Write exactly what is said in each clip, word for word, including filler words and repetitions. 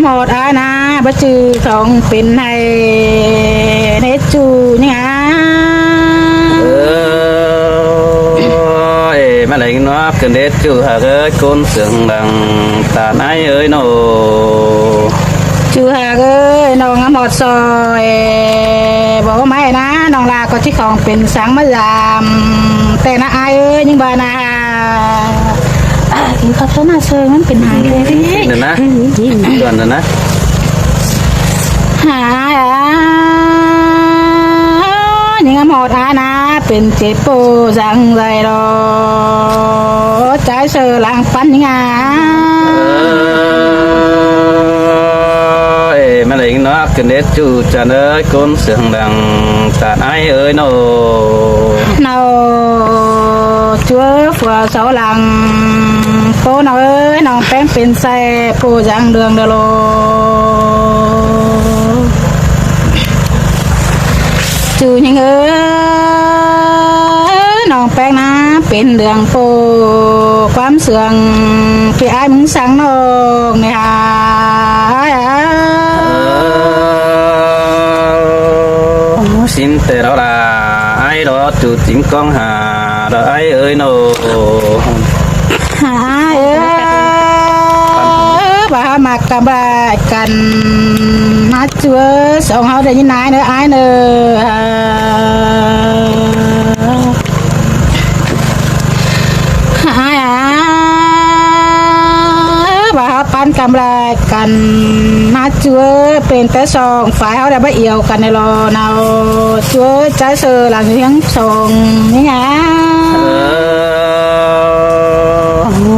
ꞌMọt ai ꞌna, báu ꞌchư khong pên ꞌhại, nết ꞌchu ꞌnhính a. Ơ, ê, ꞌmá đảy ꞌnhính ꞌnọk ꞌcọ nết ꞌchu ꞌhặc ới ꞌcốn sương lăng ꞌtan ai ới ꞌnọ. ꞌChu ꞌhặc ới, ꞌnọng ꞌmọt ꞌsội, báu ꞌmí ꞌna, ꞌnọng ꞌla ꞌcọ ꞌchí khong pên săng ꞌmá dam, té ꞌna ai ới, ꞌnhính ba ꞌna. Ơ, kin khót ꞌtố ꞌna sương ꞌmắn pên hang ꞌtẹ. Kin ꞌnớ ꞌna. Kin ꞌnớ ꞌna. Hả, ꞌnhính ꞌmọt ai ꞌna, pên chết ꞌpộ dăng dai lo. Chai sơ lăng ꞌpắn ꞌnhính a. Ơ, ê, ꞌmá đảy ꞌnhính ꞌnọk ꞌcọ nết ꞌchu ꞌchăn ới ꞌcốn sương lăng ꞌtan ai ới ꞌnọ. ꞌNọ, ꞌchua phua sau lăng, ꞌpộ ꞌnọng ới, ꞌnọng ꞌpéng pên ꞌsội ꞌpộ dăng đường đa lo. ꞌChu ꞌnhính ới, ꞌnọng ꞌpéng ꞌna, pên đường ꞌpộ ꞌquám sương, ꞌpi ai ꞌmứng săng ꞌnọng ꞌnị hả. Ai a. Ơ, ꞌsịn ꞌtẹ ꞌlẹo ꞌla, ai ꞌlẹo ꞌchu chính ꞌcóng hả, ꞌlẹo ai ới ꞌnọ. Hả, ai ới, báu ꞌmặc căm ꞌlạy căn, ꞌmá ꞌchu ới, song ꞌháu đảy ꞌnhính ai ꞌnớ, ai ꞌnớ. Ai a, báu ꞌhặc ꞌpắn căm ꞌlạy căn, ꞌmá ꞌchu ới, pên té song phải ꞌháu đảy báu iẻo căn ꞌnị lo ꞌnọ, ꞌchu ới, chai sơ lăng ꞌhiếng song ꞌnhính a. Ơ,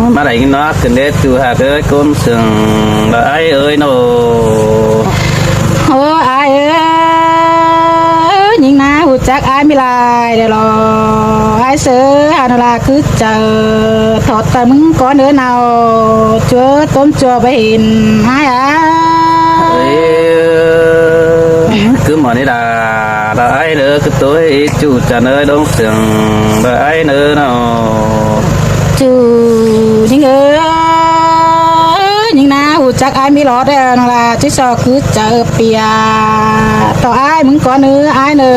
ꞌmá đảy ꞌnhính ꞌnọk ꞌcọ nết ꞌchu ꞌhặc ới ꞌcốn sương ꞌlẹo ai ới ꞌnọ. Ơ, ai ới, ꞌnhính ꞌna ꞌhụ chắc ai ꞌmí lai đa lo. Ai sơ hả, ꞌnọng ꞌla cứ chaư thót ꞌtoi ꞌmứng cón ới ꞌnọ, ꞌchu ới, ꞌtốn ꞌchua báu hên ai a. Ê, cứ ꞌmọ ꞌnị đa, đa ai ꞌnớ, cứ ꞌtố ꞌchư ꞌchu ꞌchăn ới ꞌlống sương, đa ai ꞌnớ ꞌnọ. ꞌChu ꞌnhính ới, ꞌnhính ꞌna ꞌhụ chắc ai ꞌmí lót đa, ꞌnọng ꞌla ꞌchí so cứ chaư pia ꞌtoi ai ꞌmứng cón ới, ai ꞌnớ.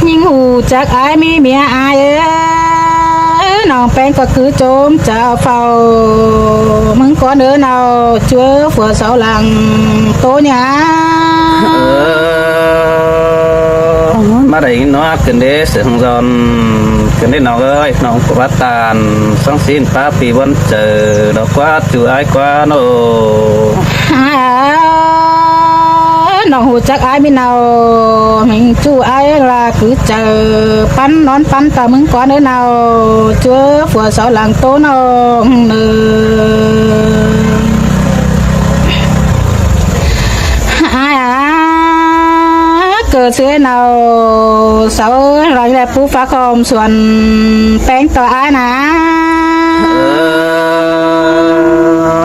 ꞌNhính ꞌhụ chắc ai ꞌmí ꞌmía ai ới, ꞌnọng ꞌpéng ꞌcọ cứ chốm chaư phau ꞌmứng cón ới ꞌnọ, ꞌchu ới, phua sau lăng ꞌtố ꞌnhá. Ơ, ꞌmá đảy ꞌnhính ꞌnọk ꞌcọ nết sương son, ꞌcọ nết ꞌnọng ới, ꞌnọng ꞌcọ báu ꞌtan, song sín pá ꞌpi ꞌvắn chaư, đao ꞌquá ꞌchu ai ꞌquá ꞌnọ. Ai a, ꞌnọng ꞌhụ chắc ai ꞌmí ꞌnọ, ꞌmính ꞌchu ai ꞌla cứ chaư ꞌpắn ꞌnón ꞌpắn ꞌtoi ꞌmứng cón ới ꞌnọ, ꞌchu ới, phua sau lăng ꞌtố ꞌnọng ꞌnớ. Ai a, ꞌcọ ꞌsứ ꞌnọ, sau ꞌlới ꞌlẹ pú phák ꞌhôm suôn ꞌpéng ꞌtoi ai ꞌna. Ơ,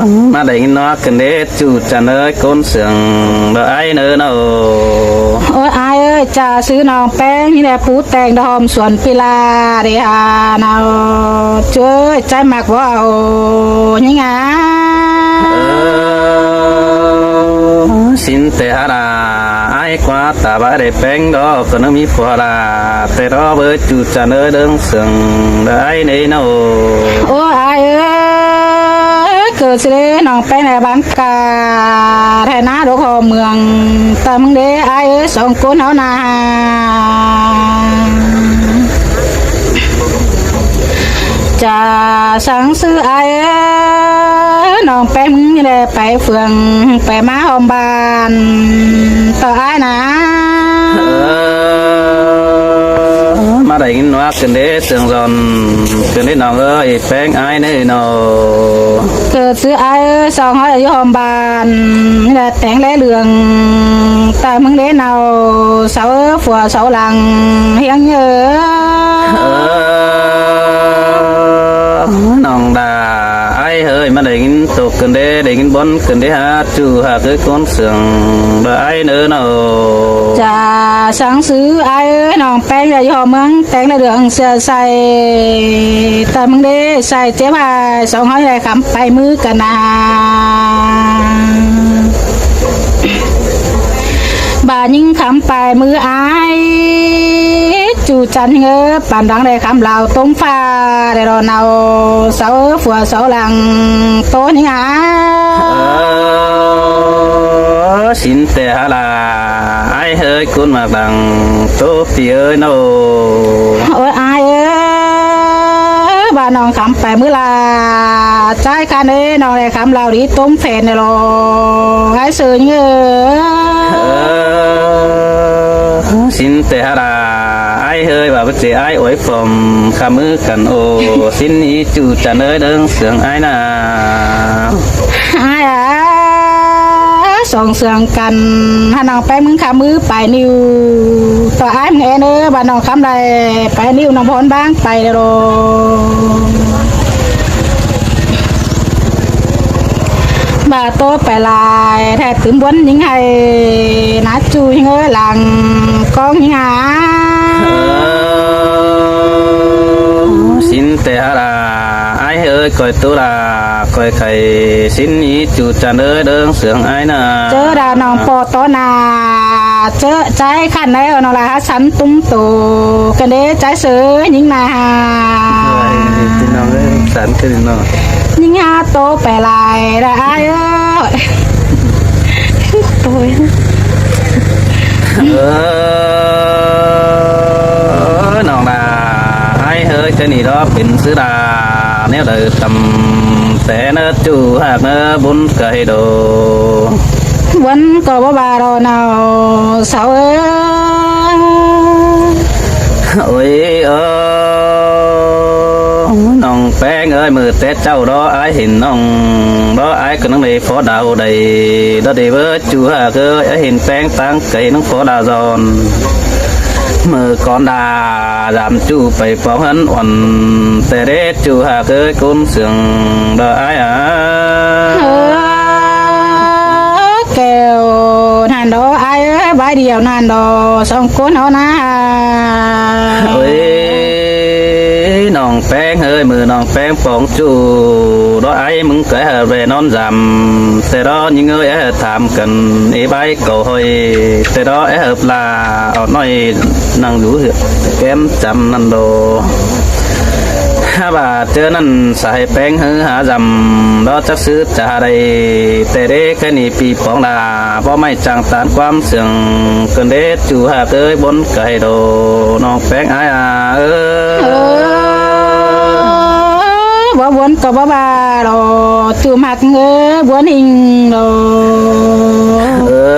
ꞌmá đảy ꞌnhính ꞌnọk ꞌcọ nết ꞌchu ꞌchăn ới ꞌcốn sương, đa ai ꞌnớ ꞌnọ. Ơ, ai ới, chả ꞌsứ ꞌnọng ꞌpéng ꞌnị ꞌlẹ pú teng đa ꞌhôm suôn ꞌpi ꞌla đê hả ꞌnọ, ꞌchu ới, chai ꞌmặc báu au ꞌnhính a. Ơ, ꞌsịn ꞌtẹ hả đa, ai ꞌquá ta báu đảy ꞌpéng đaư, ꞌcọ ꞌnhính ꞌmí phua ꞌla, ꞌtẹ đaư báu ꞌchư ꞌchăn ới ꞌlống sương, đa ai ꞌnớ ꞌnọ. Ơ, ai ới, ꞌcọ ꞌsứ ꞌnọng ꞌpéng ꞌlẹ bán cả, ꞌtẹ ꞌná độc ꞌhôm ꞌmướng, ꞌtoi ꞌmứng đé ai ới, song ꞌcốn ꞌháu ꞌna. Chả săng ꞌsứ ai ới, ꞌnọng ꞌpéng ꞌmứng ꞌnị ꞌlẹ pay phường, pay ꞌmá ꞌhôm ban ꞌtoi ai ꞌna. Ơ, ꞌmá đảy ꞌnhính ꞌnọk ꞌcọ nết sương son, ꞌcọ nết ꞌnọng ới, ꞌpéng ai ꞌnớ ꞌnọ. ꞌCọ ꞌsứ ai ới, song ꞌháu ꞌdệt dú ꞌhôm ban, ꞌnị ꞌlẹ téng ꞌlé lương, ꞌtoi ꞌmứng đé ꞌnọ, sau ới, phua sau lăng ꞌhiếng ꞌnhớ. Ơ, ꞌnọng đa ai ới, ꞌmá đảy ꞌnhính tốc ꞌcọ đé, đảy ꞌnhính bón ꞌcọ đé hả, ꞌchu ꞌhặc ới ꞌcốn sương, đa ai ꞌnớ ꞌnọ. Chả săng ꞌsứ ai ới, ꞌnọng ꞌpéng ꞌdệt dú ꞌhôm ꞌmướng, téng ꞌlé lương sia sai, Tăm ꞌmứng đé sai ꞌchí ꞌvạy song ꞌhới lai khắm pay ꞌmứ căn ꞌna. ꞌVa ꞌnhính khắm pay ꞌmứ ải ꞌchu chăn ꞌhính ꞌới, păn đăng lai khắm ꞌlẹo tôm ꞌphạ lai ꞌlo ꞌnạu, sau ꞌới phua sau lăng ꞌtố ꞌnhính ải. Ơ, sính ꞌtẹ hák ꞌla, ải ꞌhới ꞌcốn ꞌmặc lăng ꞌtố pi ꞌới ꞌnô. Ôi ải ơi, ꞌva ꞌnọng khắm pay ꞌmứ ꞌla, ꞌchái ꞌkhặn ꞌnị ꞌnọng lai khắm ꞌlẹo đi tôm phén lai ꞌlo, ải ꞌsự ꞌnhính ới. Ơ, sính ꞌtẹ hák ꞌla, ải ꞌhới ꞌva báu ꞌchí ải uối phom khắm ꞌmứ căn ꞌô, sính ꞌnị ꞌchu chăn ꞌhới ꞌlớng sương ải ꞌna. Ải à, song sương căn, hák ꞌnọng ꞌpéng ꞌmứng khắm ꞌmứ pay ꞌniu, ꞌtọ ải ꞌmứng ên ꞌnớ, ꞌva ꞌnọng khắm lai pay ꞌniu ꞌnọng bón ꞌváng pay lai ꞌlo. ꞌVa ꞌtố pay lai, ꞌtẹ tứm bón ꞌnhính ꞌhạy, ꞌná ꞌchu ꞌnhính ới lăng, ꞌcóng ꞌnhính ải. Ơ, sính ꞌtẹ hák ꞌla, ải ꞌhới ꞌcoi ꞌtố ꞌla, ꞌcoi khay sính ꞌnị ꞌchu chăn ꞌhới ꞌlớng sương ải ꞌna. ꞌChớ đa ꞌnọng ꞌpo ꞌtó ꞌna, ꞌchớ ꞌchái ꞌkhặn ꞌnị ꞌnọng lai hák săn tủm ꞌtô, căn đé ꞌchái ꞌsự ꞌnhính ꞌna. Ôi, ꞌpi ꞌnọng ơi, săn ꞌcứ ꞌnị ꞌnọng. ꞌNhính hák ꞌtố pay lai, đa ải ơi. Ơ, ꞌnọng ꞌla, ải ꞌhới ꞌchớ ꞌnị ꞌló pên ꞌsứ ꞌla, ꞌnéo đaư tăm ꞌtẹ ꞌnớ ꞌchu hák ꞌnớ bún cai đô. Bún ꞌcọ báu ꞌva ꞌlo ꞌnạu, sau ới. Ôi ơ, ꞌnọng ꞌpéng ơi, ꞌmự té ꞌchạu ꞌló ải hên ꞌnọng ꞌló, ải ꞌcọ ꞌnăng đảy phó đaư đảy ꞌló, đảy báu ꞌchu hák ới, ải hên ꞌpéng ꞌtáng cai ꞌnăng phó đaư dón. ꞌMự cón đa dăm ꞌchu pay póng ꞌhướn uôn, ꞌtẹ đé ꞌchu hák ới ꞌcốn sương đaư ải à. Ơ, kẻo ꞌnặn ꞌlo ải ới, bái điêu ꞌnặn ꞌlo song ꞌcốn ꞌnọ ꞌna. Ôi, ꞌnọng ꞌpéng ơi, ꞌmự ꞌnọng ꞌpéng póng ꞌchu ꞌló, ải ꞌmứng ꞌcọ ꞌhứ ꞌvẹ ꞌnón dăm, ꞌtẹ ꞌló ꞌnhính ới ꞌhứ tham căn, ê bái ꞌcọ ꞌhọi, ꞌtẹ ꞌló ꞌhứ ꞌla ók ꞌnọi ꞌnăng dú kém chăm ꞌnặn ꞌlo. Hák ꞌva ꞌchớ ꞌnặn sai ꞌpéng ꞌhứ hák dăm ꞌló chắc ꞌsứ chả đảy, ꞌtẹ đé ꞌkhạy ꞌnị ꞌpi póng ꞌla, báu ꞌmạy chắng ꞌtan ꞌquám sương, căn đé ꞌchu hák ới bún cai đô, ꞌnọng ꞌpéng ải à ơ. Ơ, báu bún ꞌcọ báu ꞌva ꞌlo, ꞌchu ꞌmặc ới bún ꞌnhính ꞌlo. Ơ,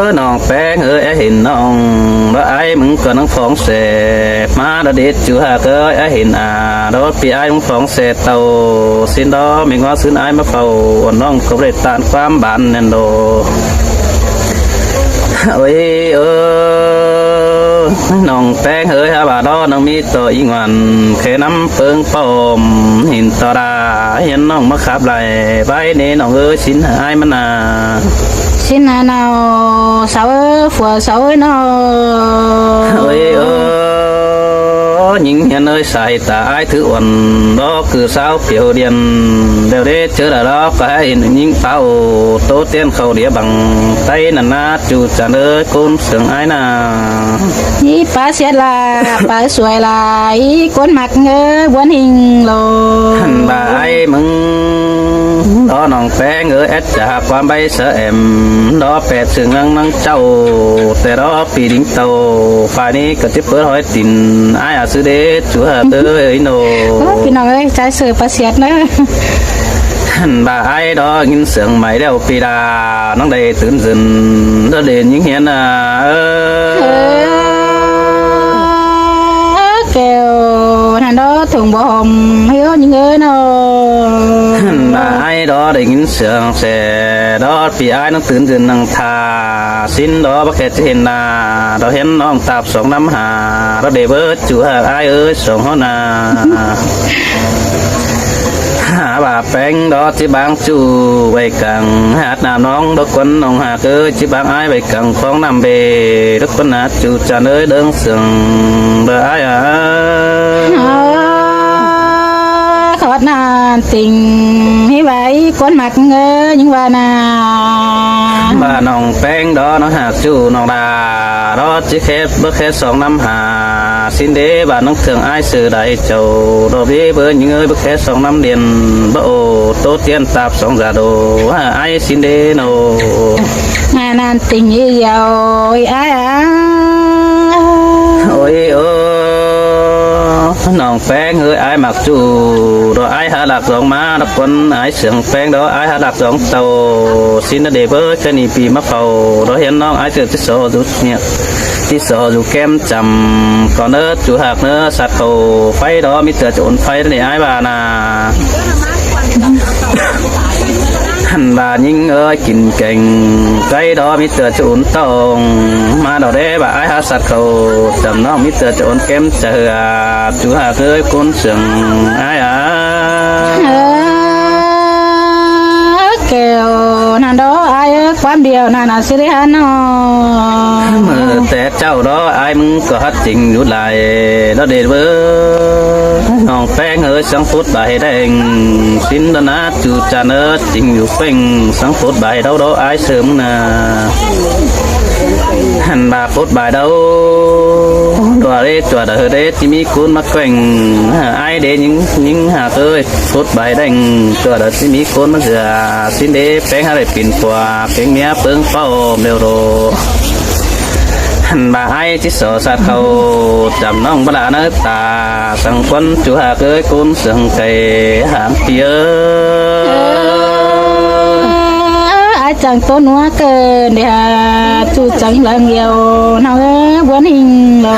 ꞌnọng ꞌpéng ơi, ải hên ꞌnọng ꞌló, ải ꞌmứng ꞌcọ ꞌnăng phóng xe ꞌmá ꞌló đé ꞌchu hák ới, ải hên à ꞌló, ꞌpi ải ꞌmứng phóng xe ꞌtạu, sính ꞌló ꞌmí ꞌngó ꞌsướng ải ꞌmá phau, uôn ꞌnọng ꞌcọ báu đảy ꞌtan ꞌquám bản ꞌnặn ꞌlo. Ôi ơ, ꞌnọng ꞌpéng ơi, hák ꞌva ꞌló ꞌnăng ꞌmí ꞌto ꞌnhính uôn, khay ꞌnắm ꞌpơng pom hên ꞌto đa, hiến ꞌnọng ꞌmá khắp lai, bái ꞌnê ꞌnọng ơi, sính ải ꞌmá ꞌna. Sính ꞌna ꞌnạu, sau ới, phua sau ới ꞌnọ. Ôi ơ, ꞌnhính hiến ơi, sai ta ải thứ uôn ꞌló ꞌcứ sáu phiêu điên, đeo đế ꞌchớ đa ꞌló ꞌcọ ꞌhứ hên ꞌnhính páo ꞌtố tiên khảu đĩa bằng tay ꞌnặn ꞌna, ꞌchu chăn ới ꞌcốn sương ải ꞌna. ꞌNí pá siết ꞌla, pá suối ꞌla, ꞌcốn ꞌmặc ới bún ꞌnhính ꞌlo. ꞌVa ải ꞌmứng ꞌló, ꞌnọng ꞌpéng ơi, ét chả ꞌquám báu sáư ẻm ꞌló, pét sương ꞌnăng ꞌnăng ꞌchạu, ꞌtẹ ꞌló ꞌpi đinh ꞌtạu, phải ꞌnị ꞌcọ ꞌchí pớt ꞌhói tin ải à, ꞌsứ đé ꞌchu hák ới ꞌnô. Ơ, ꞌpi ꞌnọng ơi, ꞌchái ꞌsự pá siết ꞌnớ. ꞌVa ải ꞌló ꞌnghín sương mai ꞌlẹo ꞌpi đa, ꞌnọng đảy tứn dưn ꞌló đảy ꞌnhính hiến à. Ơ, kẻo ꞌnặn ꞌló thủng bom hiếu ꞌnhính ới ꞌnọ. ꞌVa ải ꞌló đảy ꞌnghín sương xe ꞌló, ꞌpi ải ꞌnăng tứn dưn ꞌnăng tha, sính ꞌló báu kẻ ꞌchí hên ꞌna, ꞌló hiến ꞌnọng ꞌtạp song ꞌnăm ha, ꞌló đảy báu ꞌchu hák ải ới song ꞌhó ꞌna. Hák ꞌva ꞌpéng ꞌló ꞌchí báng ꞌchu vảy cẳng, hák ꞌnặm ꞌnọng ꞌló ꞌquăn ꞌnọng hák ới, ꞌchí báng ải vảy cẳng khong ꞌnặm bể, ꞌló ꞌquăn ꞌna ꞌchu chăn ới ꞌlớng sương đaư ải à. ꞌTan tỉnh ꞌhí ꞌva ꞌcốn ꞌmặc ꞌnhính ꞌva ꞌna. ꞌVa ꞌnọng ꞌpéng đó ꞌnọng ꞌhặc ꞌchu ꞌnọng đa đó ꞌchí khép báu khép song ꞌnăm ha ꞌsịn đé ꞌva ꞌnọng ꞌtương ải ꞌsự đảy chảu đó báu ꞌnhính ới báu khép song ꞌnăm điên báu ổ ꞌtố tiên tạp song dả đổ ha ải ꞌsịn đé ꞌnọ. ꞌNa ꞌnặn tỉnh ꞌhí dẻo ꞌi ải a. Ôi ơ, ꞌnọng ꞌpéng ꞌhới ải ꞌmặc ꞌchu đó ải hák lác dong ꞌmá đó ꞌquán ải sương ꞌpéng đó ải hák lác dong tảu ꞌsịn đó đế báu ꞌchớ ꞌnị ꞌpi ꞌmá phau đó hiến ꞌnọng ải ꞌchớ ꞌchí so dú ꞌnị ꞌchí so dú kem chăm ꞌcọ ꞌnớ ꞌchu ꞌhặc ꞌnớ sắt khảu pháy đó ꞌmí ꞌtưa ꞌchu ôn pháy đó ꞌnị ải ꞌva ꞌna. ꞌVa ꞌnhính ới kin keng cáy đó ꞌmí ꞌtưa ꞌchu ôn tông ꞌmá đó đé ꞌva ải hák sắt khảu chăm ꞌnọng ꞌmí ꞌtưa ꞌchu ôn kem chaư a ꞌchu ꞌhặc ới ꞌcốn sương ải a. Ơ, kẻo ꞌnặn đó ải ới ꞌquám điêu ꞌnặn ꞌnạ ꞌsứ đé ha ꞌnọ. ꞌMự té ꞌchạu đó ải ꞌmứng ꞌcọ hắt chính dú lai đó đế báu ꞌnọng ꞌpéng ꞌhới săng phút ꞌva ꞌhế đeng ꞌsịn đó ꞌna ꞌchu ꞌchạ ꞌnớ chính dú ꞌpéng săng phút ꞌva ꞌhế đaư đó ải sớm ꞌna. ꞌVa phút ꞌva đaư đó đế ꞌchua đó ꞌhới đế ꞌchí ꞌmí ꞌcốn ꞌmá ꞌquéng ha ải đế ꞌnhính ꞌnhính ꞌhặc ới phút ꞌva ꞌhế đeng ꞌchua đó ꞌchí ꞌmí ꞌcốn ꞌmá dưa ꞌsịn đế ꞌpéng hák đảy pên pua kéng ꞌmía ꞌpớng ꞌpáu ꞌmêu đô. ꞌVa ải ꞌchí so sắt khảu chăm ꞌnọng báu đa ꞌnớ ta săng ꞌquán ꞌchu ꞌhặc ới ꞌcốn sương cay hák ꞌpi ơ. Ải chắng ꞌtố ꞌnúa ꞌcợn đé ha ꞌchu chắng lăng dẻo ꞌnọng ới ꞌbuôn ꞌhính lo. Ơ,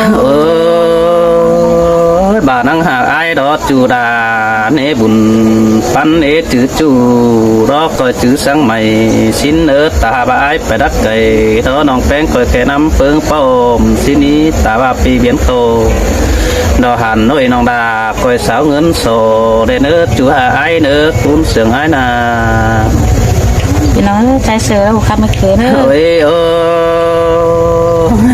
ꞌva ꞌnăng ꞌhặc ải đó ꞌchu đa ꞌné bun ꞌpắn ꞌné chứ ꞌchu đó ꞌcoi chứ sáng mai ꞌsịn ớ ta ꞌva ải pay đắc cay đó ꞌnọng ꞌpéng ꞌcoi kẻ ꞌnăm ꞌpớng ꞌpáu ꞌsịn ꞌnị ta ꞌva ꞌpi biến khảu đó hẳn ꞌnọi ꞌnọng đa ꞌcoi sáo ngớn so đé ꞌnớ ꞌchu ꞌhặc ải ꞌnớ ꞌcốn sương ải ꞌna. ꞌPi ꞌnọng ới, chai sơ ꞌlẹo khắp ꞌmá khửn ới. Ôi ơ,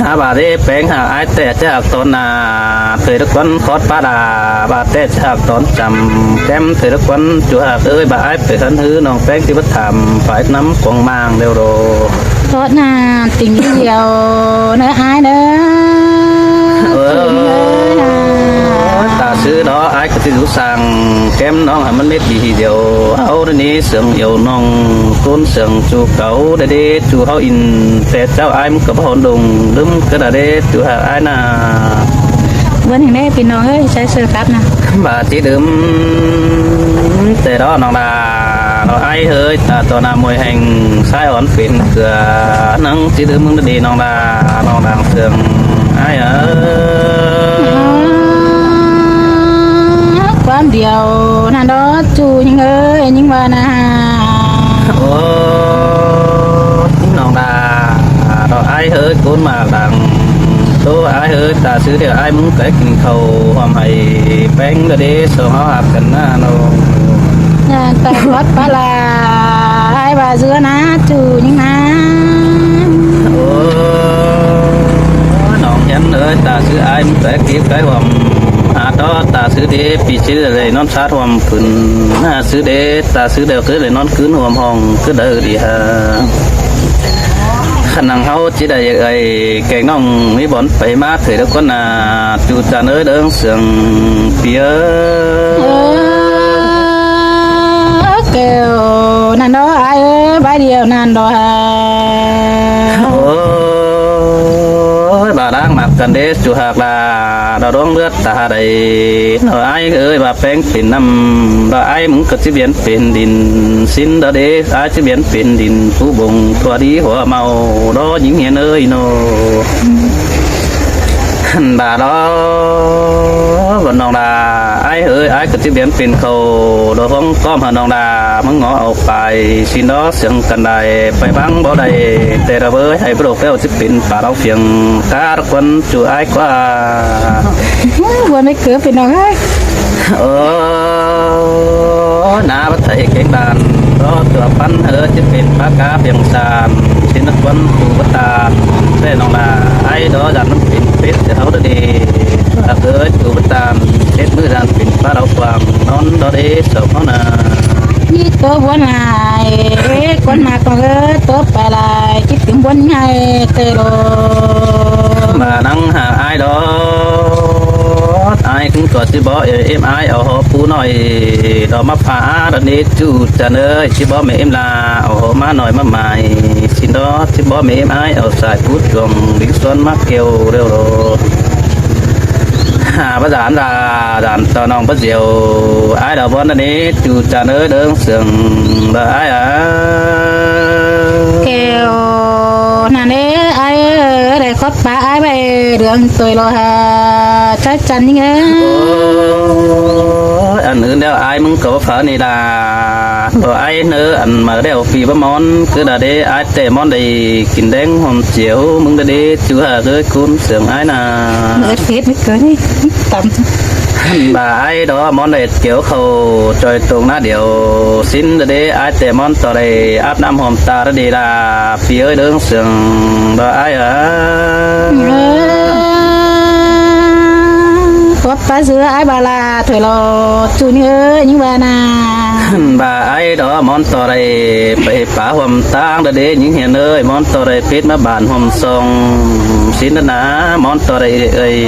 ꞌva đế ꞌpéng ꞌhặc ải ꞌtẹ ꞌchí ꞌhặc tón ꞌna, ꞌtơi đá ꞌquán khót pá đa, ꞌva ꞌtẹ ꞌchí ꞌhặc tón chăm, kem ꞌtơi đá ꞌquán ꞌchu ꞌhặc ới, ꞌva ải pay khăn ꞌhứ ꞌnọng ꞌpéng ꞌchí báu tham, phải ꞌnăm cuông mang đeo đô. Khót ꞌna, tỉnh dẻo ꞌnớ ải ꞌnớ. Ơ, tỉnh ới ꞌna. Ta ꞌsứ đó ải ꞌcọ ꞌchí dú săng, kem ꞌnọng hảư ꞌmắn mết đi hỉ dẻo, au đá ꞌnị sương dẻo ꞌnọng, ꞌcốn sương ꞌchu cáu đé đế ꞌchu ꞌháu in, ꞌtẹ ꞌchạu ải ꞌmứng ꞌcọ báu hôn đông, ꞌlứm ꞌcọ đa đế ꞌchu ꞌhặc ải ꞌna. ꞌVuôn ꞌhính đé ꞌpi ꞌnọng ới, chai sơ khắp ꞌna. ꞌVa ꞌchí đưm, ꞌtẹ đó ꞌnọng đa, ꞌnọng ải ới, ta ꞌto ꞌna ꞌmuôn hên, sai ón pên ꞌcưa, ꞌnăng ꞌchí đưm ꞌmứng đé ꞌnọng đa, ꞌnọng đang sương ải ơ. Ơ, ꞌquám điêu ꞌnặn đó ꞌchu ꞌnhính ới, ꞌnhính ꞌva ꞌna. Ơ, ꞌnọng đa, đó ải ới, ꞌcốn ꞌmặc đang ꞌtố ải ới, ta ꞌsứ điêu ải ꞌmứng cai kin khảu ꞌhuôm hảư ꞌpéng đa đế song ꞌháu ꞌhặc căn ꞌna ꞌnọ. ꞌNa ta khót pá đa, ải ꞌva dưa ꞌna ꞌchu ꞌnhính ꞌna. Ơ, ꞌnọng hiến ới, ta ꞌsứ ải ꞌmứng cai kếp cai ꞌhuôm hảư đó, ta ꞌsứ đế ꞌpi ꞌchí đảy ꞌnón sat ꞌhuôm phưn, ꞌna ꞌsứ đế, ta ꞌsứ điêu ꞌcứ đảy ꞌnón ꞌcứn ꞌhuôm hong ꞌcứ đaư đi ha. Khăn ꞌnăng ꞌháu ꞌchí đảy ꞌdệt ải kéng ꞌnọng ꞌmí bón pay ꞌmá ꞌtơi đá ꞌquán ꞌna, ꞌchu ꞌchạ ꞌnớ đớng sương ꞌpi ơ. Ơ, kẻo ꞌnặn đó ải ới, bái điêu ꞌnặn đó ha. Ôi, ꞌva đang ꞌmặc căn đế ꞌchu ꞌhặc đa, đó đuống ꞌlưới ta đảy, đó ải ới, ꞌva ꞌpéng pên ꞌnặm, đó ải ꞌmứng ꞌcọ ꞌchí piến pên đin, ꞌsịn đó đế ải ꞌchí piến pên đin, phủ bông ꞌtưa đi hua mau, đó ꞌnhính hiến ới ꞌnọ. ꞌVa đó, ꞌva ꞌnọng đa, ải ới, ải ꞌcọ ꞌchí piến pên khảu, đó ꞌhuống ꞌcóm hảư ꞌnọng đa ꞌmứng ngó au pay, ꞌsịn đó sương căn đảy, pay báng báu đảy, ꞌtẹ đó bới, hảư báu độc kéo ꞌchí pên pả đao phiêng, cá đá ꞌquán ꞌchu ải ꞌquá. ꞌVuôn ꞌmí ꞌcứ ꞌpi ꞌnọng ới. Ơ, ꞌna báu thảy kéng bàn, đó ꞌtưa ꞌpắn ꞌhới ꞌchí pên pá cá phiêng san, ꞌsịn đá ꞌquán ꞌchu báu ꞌtan, ꞌtẹ ꞌnọng đa, ải đó dản ꞌnặn pên pết ꞌchớ ꞌháu đá đi, ꞌva ꞌcứ ꞌchu báu ꞌtan, pết ꞌmứ dản pên pá đao quang, ꞌnón đó đế sông ꞌháu ꞌna. ꞌBuôn lai, ꞌcốn ꞌmặc ꞌcọ ꞌtố pay lai, ꞌchí tứm ꞌbuôn ꞌnhá ꞌtẹ ꞌlô. ꞌMá ꞌnăng hảư ải đó, ải ꞌcứng ꞌcọ ꞌchí bók ꞌếm ải au hảư pú ꞌnọi, đó ꞌmá pha á đó ꞌnị ꞌchu chăn ơi, ꞌchí bók ꞌmẹ ꞌếm la, au hảư ꞌmá ꞌnọi ꞌmá mai, sín đó ꞌchí bók ꞌmẹ ꞌếm ải au sai pú chuông đính xuân ꞌmá kêu ꞌlẹo ꞌlô. Hả, bá dản là dản tỏ ꞌnọng bá diêu, ải đó ꞌbuôn đó ꞌnị ꞌchu chăn ơi, đơng sương đó ải à. Kêu nả ꞌnị ải ơi, đảy khót pá ải báu, đương ꞌtoi ꞌlô hả, chắc chắn ꞌnhính ơi. Ôi, ăn ứn ꞌlẹo ải ꞌmứng ꞌcọ ꞌphạ ꞌnị đa, ꞌlô ải ꞌnớ ăn ꞌmá ꞌlẹo phi bá ꞌmón, ꞌcứ đa đế ải ꞌtẹ ꞌmón đảy kin đeng hom chiêu ꞌmứng đa đế ꞌchu hả ꞌcới ꞌcốn sương ải nả. Mưa ớt phết mít cớ ꞌnị, tắm. Bá ải đó ꞌmón đảy kiêu khảu ꞌchoi tông ꞌná điêu, sín đa đế ải ꞌtẹ ꞌmón ꞌtọ đảy áp ꞌnặm hom ta đa đế đa, phi ơi đơng sương đó ải à. Khót pá dưa ải bá la thôi ꞌlô, ꞌchu ꞌnhính ơi, ꞌnhính ꞌva nả. Bá ải đó ꞌmón ꞌtọ đảy pay pá hom ꞌtáng đa đế ꞌnhính hiên ơi, ꞌmón ꞌtọ đảy pít ꞌmá bản hom song, sín đó nả, ꞌmón ꞌtọ đảy ơi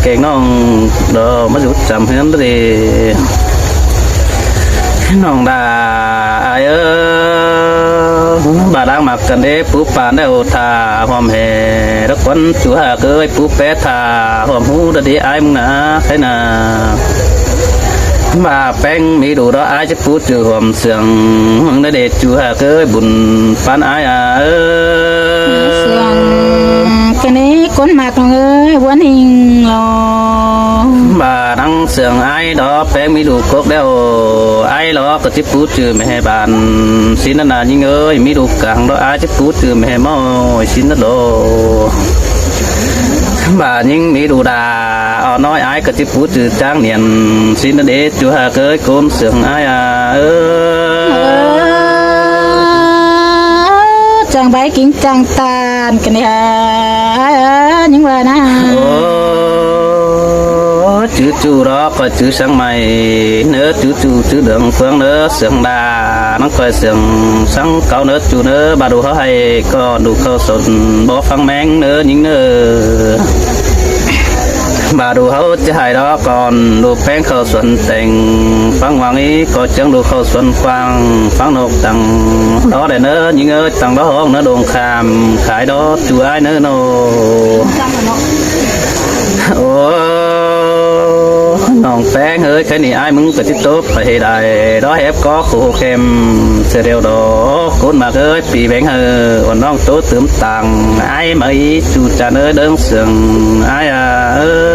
keng ꞌnọng đó ꞌmá dú chăm hiên đa đế. ꞌNọng đa ải ơi, bá đang ꞌmặc căn đế pú pán đeo thả hom hê, đó ꞌcốn ꞌchu hả ꞌcới pú pé thả hom hú đa đế ải ꞌmứng nả, khay nả. Bá ꞌpéng ꞌmí đu đó ải ꞌchí pú ꞌchu hom sương, ꞌmứng đa đế ꞌchu hả ꞌcới bun pán ải à ơi. Sương, căn ꞌnị ꞌcốn ꞌmặc ꞌnọng ơi, ꞌbuôn ꞌnhính ꞌlô. Bá đang sương ải đó ꞌpéng ꞌmí đu cốc đeo, ải ꞌlô ꞌcọ ꞌchí pú ꞌchu ꞌmẹ hê bản, sín đó nả ꞌnhính ơi, ꞌmí đu cang đó ải ꞌchí pú ꞌchu ꞌmẹ hê ꞌmá ôi, sín đó ꞌlô. Bá ꞌnhính ꞌmí đu đa, au ꞌnọi ải ꞌcọ ꞌchí pú ꞌchu chang niên, sín đó đế ꞌchu hả ꞌcới ꞌcốn sương ải à ơi. Chang bái kính chang tàn căn ꞌnị hả, ꞌnhính ꞌva nả. Ôi, chứ ꞌchu đó ꞌcọ chứ sáng mai, ꞌnớ chứ ꞌchu chứ đường phương ꞌnớ sương đa, ꞌnăng ꞌcoi sương sáng cáu ꞌnớ ꞌchu ꞌnớ, bá đu hảư hay ꞌcọ đu khảu sôn bók ꞌphắng ꞌmeng ꞌnớ ꞌnhính ꞌnớ. Bá đu hảư ꞌchí hay đó ꞌcọn đu ꞌpéng khảu sôn têng, ꞌphắng ꞌváng ꞌnị ꞌcọ ꞌchương đu khảu sôn quang, ꞌphắng ꞌnộc tẳng đó đảy ꞌnớ ꞌnhính ơi, tẳng đó hông ꞌnớ đồng khảm, khai đó ꞌchu ải ꞌnớ ꞌnô. Ôi, ꞌnọng ꞌpéng ơi, khay ꞌnị ải ꞌmứng ꞌcọ ꞌchí tốp pay hê đảy, đó hép có khổ khem, sia điêu đó, ꞌcốn ꞌmặc ơi, pí beng hảư, ôn ꞌnọng ꞌtố tứm tang, ải ꞌmá ꞌchu chăn ơi, đơng sương ải à ơi.